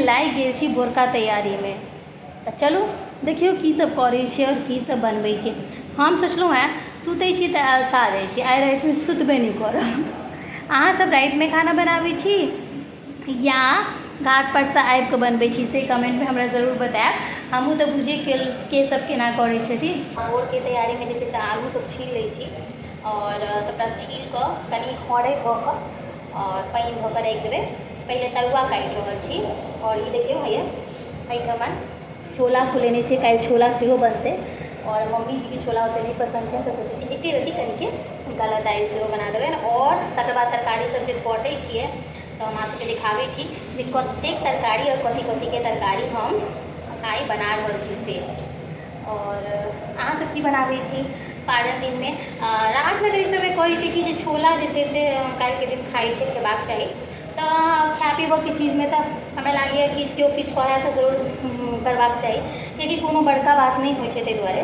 लागि गेल छी भोरका तैयारीमे। तऽ चलू देखियौ की सब करै छियै आओर की सब बनबै छियै। हम सोचलहुँ हेँ सुतै छी तऽ अलसा जाइ छी, आइ रातिमे सुतबे नहि करब। अहाँसभ रातिमे खाना बनाबै छी या घाटपरसँ आबिकऽ बनबै छी, से कमेन्टमे हमरा जरूर बतायब। हमहूँ तऽ बुझै के सब केना करै छथिन। भोरके तैयारीमे जे छै से आलू सब छील लै छी आओर सबटा छील कऽ कनि हरैद धऽ कऽ आओर पानि धऽ कऽ राखि देबै। पहिले तरुआ काटि रहल छी। आओर ई देखियौ, हैया एहिठमन छोला फुलेने छै, काल्हि छोला सेहो बनतै। आओर मम्मी जीके छोला ओतेक नहि पसन्द छनि, तऽ सोचै छी एके रत्ती कनिके हुनका लए दालि सेहो बना देबनि। आओर तकर बाद तरकारी सब जे कटै छियै तऽ हम अहाँ सबके देखाबै छी जे कतेक तरकारी आओर कथी कथीके तरकारी हम आइ बना रहल छी से। आओर अहाँ सब की बनाबै छी पारन दिनमे? राजनगर ई सबमे कहै छै कि जे छोला जे छै से काल्हिके दिन खाइ छै, खेबाक चाही। तऽ खाय पीबऽके चीजमे तऽ हमरा लागैए कि केओ किछु कहै तऽ जरूर करबाक चाही, कियाकि कोनो बड़का बात नहि होइ छै ताहि दुआरे।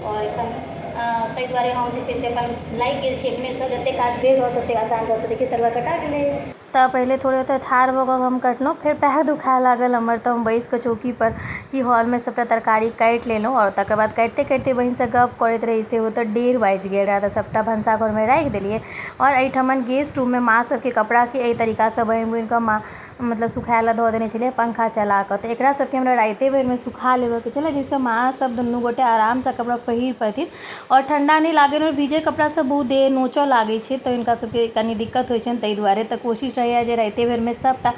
आओर एखन ताहि दुआरे हम जे छै से अपन लागि गेल छी एखनेसँ, जतेक काज भेल रहत ततेक आसान रहत। देखियौ, तरुआ कटा गेलै। तऽ पहिले थोड़े ओतऽ ठाढ़ भऽ कऽ हम कटलहुँ, फेर पएर दुखाए लागल हमर, तऽ हम बैसि कऽ चौकीपर कि हॉलमे सभटा तरकारी काटि लेलहुँ। आओर तकर बाद काटिते काटिते बहिनसँ गप करैत रही से ओतऽ 1:30 बाजि गेल रहए, तऽ सभटा भनसा घरमे राखि देलियै। आओर एहिठमन गेस्ट रूममे माँ सभके कपड़ाके एहि तरीकासँ बान्हि बुन्हि कऽ माँ मतलब सुखाए लए धऽ देने छलियै पंखा चला कऽ। तऽ एकरा सभके हमरा रातिए भरिमे सुखा लेबऽके छलै, जाहिसँ माँ सभ दुनू गोटे आरामसँ कपड़ा पहिर पेथिन आओर ठण्डा नहि लागनि। आओर भीजल कपड़ासँ बहुत देह नोचऽ लागै छै, तऽ हिनका सभके कनि दिक्कत होइ छनि, ताहि दुआरे तऽ कोशिश रहैए जे रातिए भरिमे सभटा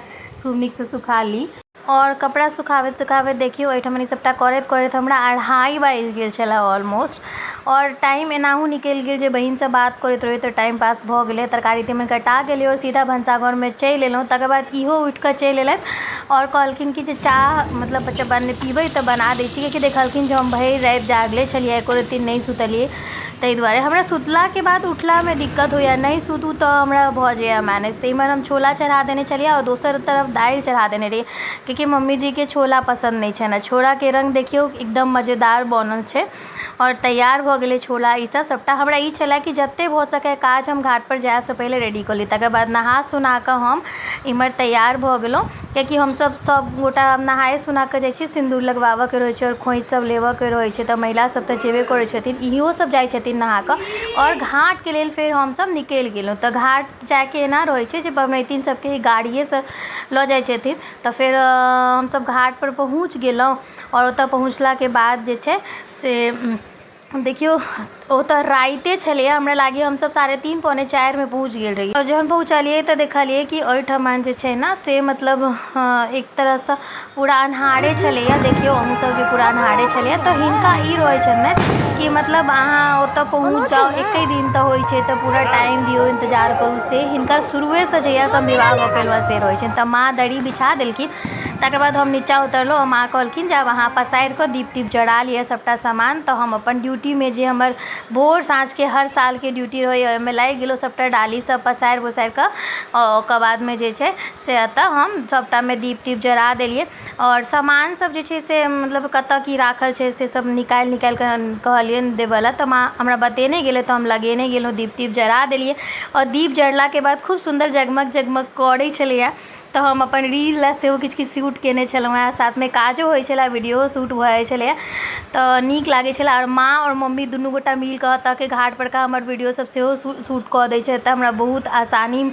खूब नीकसँ सुखा ली। आओर कपड़ा सुखाबैत सुखाबैत देखियौ एहिठाम ई सभटा करैत करैत हमरा 2:30 बाजि गेल छलै ऑलमोस्ट। आओर टाइम एनाहु निकलि गेल जे बहिनसँ बात करैत रहै तऽ टाइम पास भऽ गेलै। तरकारी तीमन कटा गेलै आओर सीधा भनसाघरमे चलि एलहुँ। तकर बाद इहो उठि कऽ चलि एलथि आओर कहलखिन कि जे चाह मतलब बच्चा बन पीबै तऽ बना दै छी, कियाकि देखलखिन जे हम भरि राति जागले छलियै, एको रत्ती नहि सुतलियै। ताहि दुआरे हमरा सुतलाके बाद उठलामे दिक्कत होइए, नहि सुतू तऽ हमरा भऽ जाइए मैनेज। तऽ इम्हर हम छोला चढ़ा देने छलियै आओर दोसर तरफ दालि चढ़ा देने रहियै, कियाकि मम्मीजीके छोला पसन्द नहि छनि। छोलाके रङ्ग देखियौ, एकदम मजेदार बनल छै आओर तैयार भऽ गेलै छोला। ईसब सबटा हमरा ई छलै कि जते भऽ सकै काज हम घाटपर जाइसँ पहिले रेडी कऽ ली। तकर बाद नहा सोना कऽ हम इम्हर तैयार भऽ गेलहुँ, कियाकि हमसब सब गोटा नहाए सोना कऽ जाइ छी, सिन्दूर लगवाबऽके रहै छै आओर खोँइछ सब लेबऽके रहै छै, तऽ महिला सब तऽ जेबे करै छथिन, इहो सब जाइ छथिन नहा कऽ। आओर घाटके लेल फेर हमसब निकलि गेलहुँ। तऽ घाट जाइके एना रहै छै जे पबनैतिन सबके गाड़िएसँ लऽ जाइ छथिन। तऽ फेर हमसब घाटपर पहुँच गेलहुँ आओर ओतऽ पहुँचलाके बाद जे छै से देखियौ, ओतऽ राइते छलैए। हमरा लागैए हमसब 3:30 3:45मे पहुँच गेल रहियै। आओर जहन पहुँचलियै तऽ देखलियै कि ओहिठमन जे छै ने से मतलब एक तरहसँ पूरा अन्हारे छलैए। देखियौ अहूँ सब जे पूरा अन्हारे छलैए। तऽ हिनका ई रहै छनि ने कि मतलब अहाँ ओतऽ पहुँच जाउ, एके दिन तऽ होइ छै, तऽ पूरा टाइम दियौ, इन्तजार करू। से हिनका शुरुएसँ जहियासँ हम विवाह भऽ कऽ एलहुँ से रहै छनि। तऽ माँ दरी बिछा देलखिन, तकर बाद हम नीचाँ उतरलहुँ। माँ कहलखिन जे आब अहाँ पसारि कऽ दीप तीप जरा लिअ सभटा सामान। तऽ हम अपन ड्यूटीमे, जे हमर भोर साँझके हर सालके ड्यूटी रहैए, ओहिमे लागि गेलहुँ। सभटा डाली सभ पसारि उसारि कऽ ओकर बादमे जे छै से एतऽ हम सभटामे दीप तीप जरा देलियै। आओर सामान सभ जे छै से मतलब कतऽ की राखल छै से सभ निकालि निकालि कऽ कहलियनि देबऽ लए, तऽ माँ हमरा बतेने गेलै तऽ हम लगेने गेलहुँ, दीप तीप जरा देलियै। आओर दीप जरलाके बाद खूब सुन्दर जगमग जगमग करै छलैए, तऽ हम अपन रील लए सेहो किछु किछु शूट कयने छलहुँ हेँ। साथमे काजो होइ छलै, वीडियोओ शूट भऽ जाइ छलैए, तऽ नीक लागै छलै। आओर माँ आओर मम्मी दुनू गोटा मिलकऽ एतऽके घाट परका हमर वीडियो सब सेहो शूट कऽ दै छथि, तऽ हमरा बहुत आसानी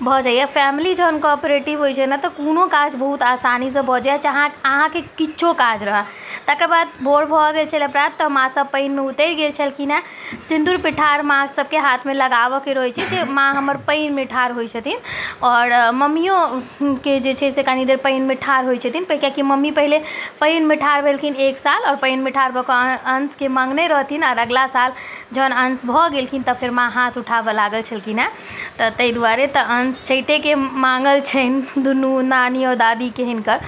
भऽ जाइए। फैमिली जहन कोऑपरेटिव होइ छै ने तऽ कोनो काज बहुत आसानीसँ भऽ जाइए, चाहे अहाँके किछो काज रहै। तकर बाद भोर भऽ गेल छलै प्रात, तऽ माँ सब पानिमे उतरि गेल छलखिन हेँ। सिन्दूर पिठार माँ सबके हाथमे लगाबऽके रहै छै, जे माँ हमर पानिमे ठाढ़ होइ छथिन। आओर मम्मियोके जे छै से कनी देर पानिमे ठाढ़ होइ छथिन, कियाकि मम्मी पहिले पानिमे ठाढ़ भेलखिन एक साल आओर पानिमे ठाढ़ भऽ कऽ अंशके मङ्गने रहथिन। आओर अगिला साल जहन अंश भऽ गेलखिन तऽ फेर माँ हाथ उठाबऽ लागल छलखिन हेँ, तऽ ताहि दुआरे तऽ अंश छठिके माँगल छनि दुनू नानी आओर दादीके हिनकर।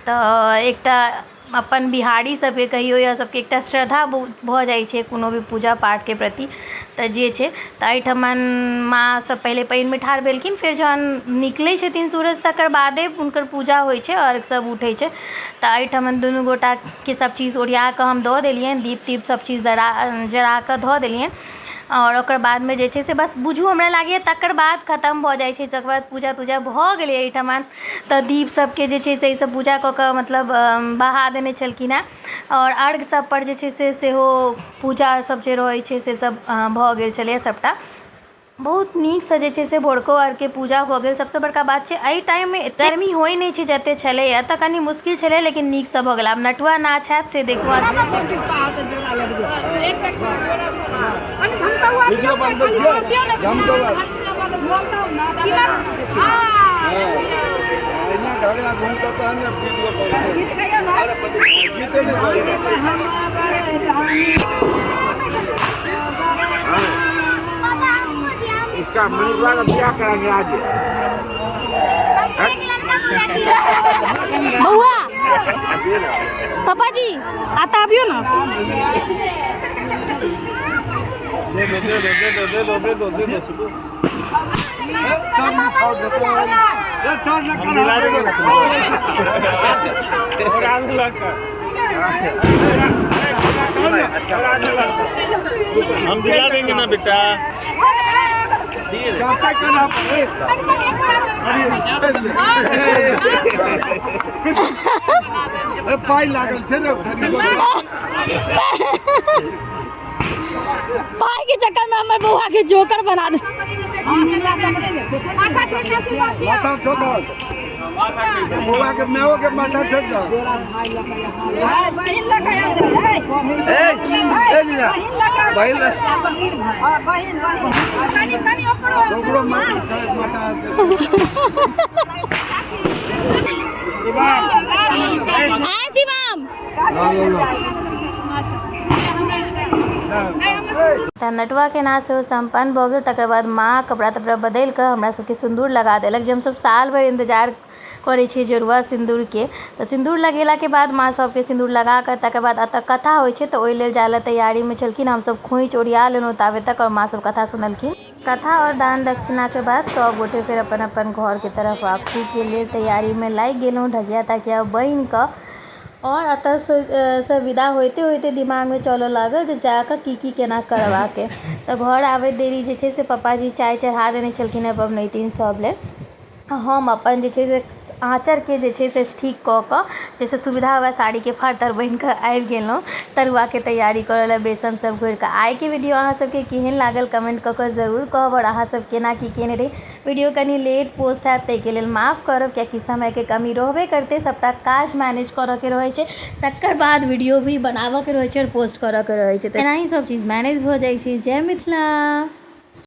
तऽ एकटा अपन बिहारी सबके कहियौ या सबके एकटा श्रद्धा बहुत भऽ जाइ छै कोनो भी पूजा पाठके प्रति। तऽ जे छै तऽ एहिठमन माँ सब पहिले पानिमे ठाढ़ भेलखिन, फेर जहन निकलै छथिन सूरज तकर बादे हुनकर पूजा होइ छै आओर सब उठै छै। तऽ एहिठमन दुनू गोटाके सब चीज ओरिया कऽ हम दऽ देलियनि, दीप तीप सब चीज जरा जरा कऽ धऽ देलियनि। आओर ओकर बादमे जे छै से बस बुझू हमरा लागैए तकर बाद खतम भऽ जाइ छै। तकर बाद पूजा तूजा भऽ गेलै एहिठमा, तऽ दीप सबके जे छै से ईसब पूजा कऽ कऽ मतलब बहा देने छलखिन हेँ। आओर अर्घ सबपर जे छै से सेहो पूजा सब जे रहै छै से सब भऽ गेल छलैए सबटा। बहुत नीकसँ जे छै से भोरको अर्घके पूजा भऽ गेल। सबसँ बड़का बात छै एहि टाइममे एते गर्मी होइ नहि छै जते छलैए, तऽ कनि मुश्किल छलै, लेकिन नीकसँ भऽ गेल। आब नटुआ नाच हैत, से देखू। वीडियो बनबै छियै एना घरे घुमता तहन ने वीडियो बनतै। गीते नहि इसका मणिपुरा का बियाह कराएंगे आज। बौआ, पापा जी आता अबियो ना। दे दो, दे दो, दे दो, दे दो, दे दो, दे दो सुबह सब छोड़ देते हैं। ये छोड़ ना कर। हम दिला देंगे ना बेटा। चाहता करना पड़े। अरे पाइ लागल छै ने। पाई के चक्कर में हमर बौआ के जोकर बना दे। माथा ठोक बौआ के, माओ के माथा ठोक दो। ओकरो माथा ठोक, माथा। आय शिवम। तऽ नटुआके नाच सेहो सम्पन्न भऽ गेल। तकर बाद माँ कपड़ा तपड़ा बदलि कऽ हमरा सबके सिन्दूर लगा देलक, जे हमसब साल भरि इन्तजार करै छियै जोड़ुआ सिन्दूरके। तऽ सिन्दूर लगेलाके बाद माँ सबके सिन्दूर लगा कऽ, तकर बाद एतऽ कथा होइ छै, तऽ ओहि लेल जाय लए तैयारीमे छलखिन। हमसब खोँइछ ओरिया लेलहुँ ताबे तक, आओर माँ सब कथा सुनलखिन। कथा आओर दान दक्षिणाके बाद सब गोटे फेर अपन अपन घरके तरफ वापसीके लेल तैयारीमे लागि गेलहुँ, ढकिया तकिया बान्हि कऽ। आओर एतऽसँ विदा होइते होइते दिमागमे चलऽ लागल जे जाकऽ की की केना करबाके। तऽ घर आबैत देरी जे छै से पप्पाजी चाय चढ़ा देने छलखिन हेँ पबनैतिन सब लेल। हम अपन जे छै से आँचरके जे छै से ठीक कऽ कऽ, जाहिसँ सुविधा हुए, साड़ीके फाड़ ताड़ बान्हिकऽ आबि गेलहुँ तरुआके तैयारी करऽ लए, बेसन सब घोरिकऽ। आइके वीडियो अहाँ सबके केहन लागल, कमेन्ट कऽ कऽ जरूर कहब। आओर अहाँ सब केना की केने रही। वीडियो कनि लेट पोस्ट हैत, ताहिके लेल माफ करब, कियाकि समयके कमी रहबे करतै। सबटा काज मैनेज करऽके रहै छै, तकर बाद वीडियो भी बनाबऽके रहै छै आओर पोस्ट करऽके रहै छै। तऽ एनाही सब चीज मैनेज भऽ जाइ छै। जय मिथिला।